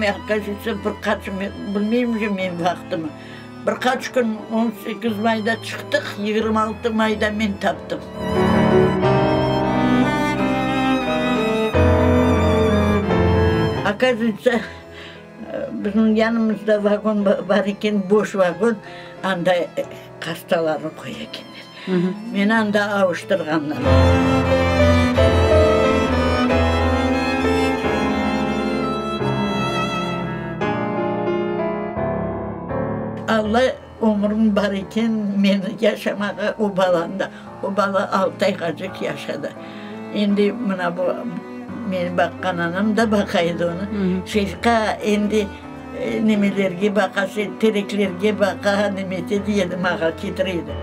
Okazıvıyetsa, bir qaç, bilmeyim uje men vaqtımı, bir qaç kün, 18 mayda çıqtıq, 26 mayda men taptım. Okazıvıyetsa, bizim yanımızda vagon bar eken, boş vagon, anda hastalarnı qoya ekenler. Meni anda avuştırğanlar. Alla ömrüm bar eken, meni yaşamağa o balanı da, o bala altı ayğacıq yaşadı. Endi mına bu meni baqqan anam da baqa edi onı. Şefiqa endi Nemelerge baqa, tereklerge baqa, nemete dey edi, mağa ketire edi.